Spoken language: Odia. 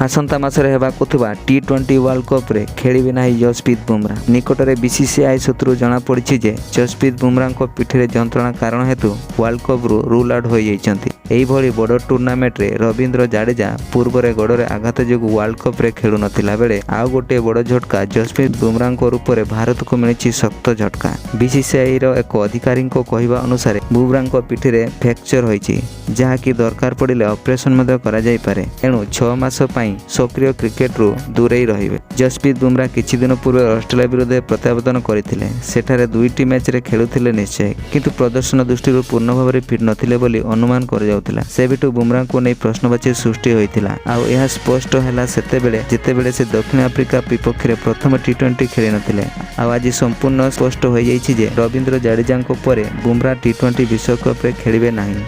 ଆସନ୍ତା ମାସରେ ହେବାକୁ ଥିବା ଟି-20 ୱାର୍ଲଡ କପ୍ରେ ଖେଳିବେ ନାହିଁ ଯଶପ୍ରୀତ ବୁମରା। ନିକଟରେ ବିସିସିଆଇ ସୂତ୍ରରୁ ଜଣାପଡ଼ିଛି ଯେ ଯଶପ୍ରୀତ ବୁମରାଙ୍କ ପିଠିରେ ଯନ୍ତ୍ରଣା କାରଣ ହେତୁ ୱାର୍ଲଡ କପ୍ରୁ ରୁଲ୍ ଆଉଟ୍ ହୋଇଯାଇଛନ୍ତି। ଏହିଭଳି ବଡ଼ ଟୁର୍ଣ୍ଣାମେଣ୍ଟରେ ରବୀନ୍ଦ୍ର ଜାଡେଜା ପୂର୍ବରେ ଗୋଡ଼ରେ ଆଘାତ ଯୋଗୁଁ ୱାର୍ଲଡ କପ୍ରେ ଖେଳୁନଥିଲା ବେଳେ ଆଉ ଗୋଟିଏ ବଡ଼ ଝଟକା ଯଶପ୍ରୀତ ବୁମରାଙ୍କ ରୂପରେ ଭାରତକୁ ମିଳିଛି ଶକ୍ତ ଝଟକା। ବିସିସିଆଇର ଏକ ଅଧିକାରୀଙ୍କ କହିବା ଅନୁସାରେ, ବୁମରାଙ୍କ ପିଠିରେ ଫ୍ରାକ୍ଚର ହୋଇଛି, ଯାହାକି ଦରକାର ପଡ଼ିଲେ ଅପରେସନ ମଧ୍ୟ କରାଯାଇପାରେ। ଏଣୁ 6 ମାସ ପାଇଁ ସକ୍ରିୟ କ୍ରିକେଟରୁ ଦୂରେଇ ରହିବେ। ଯଶପ୍ରୀତ ବୁମରା କିଛି ଦିନ ପୂର୍ବେ ଅଷ୍ଟ୍ରେଲିଆ ବିରୁଦ୍ଧରେ ପ୍ରତ୍ୟାବର୍ତ୍ତନ କରିଥିଲେ। ସେଠାରେ ଦୁଇଟି ମ୍ୟାଚରେ ଖେଳୁଥିଲେ ନିଶ୍ଚୟ, କିନ୍ତୁ ପ୍ରଦର୍ଶନ ଦୃଷ୍ଟିରୁ ପୂର୍ଣ୍ଣ ଭାବରେ ଫିଟ୍ ନଥିଲେ ବୋଲି ଅନୁମାନ କରାଯାଉଥିଲା। ସେବେଠୁ ବୁମରାଙ୍କୁ ନେଇ ପ୍ରଶ୍ନବାଚୀ ସୃଷ୍ଟି ହୋଇଥିଲା। ଆଉ ଏହା ସ୍ପଷ୍ଟ ହେଲା ସେତେବେଳେ, ଯେତେବେଳେ ସେ ଦକ୍ଷିଣ ଆଫ୍ରିକା ବିପକ୍ଷରେ ପ୍ରଥମ ଟି-20 ଖେଳିନଥିଲେ। ଆଉ ଆଜି ସମ୍ପୂର୍ଣ୍ଣ ସ୍ପଷ୍ଟ ହୋଇଯାଇଛି ଯେ ରବୀନ୍ଦ୍ର ଜାଡେଜାଙ୍କ ପରେ ବୁମରା ଟି-20 ବିଶ୍ୱକପରେ ଖେଳିବେ ନାହିଁ।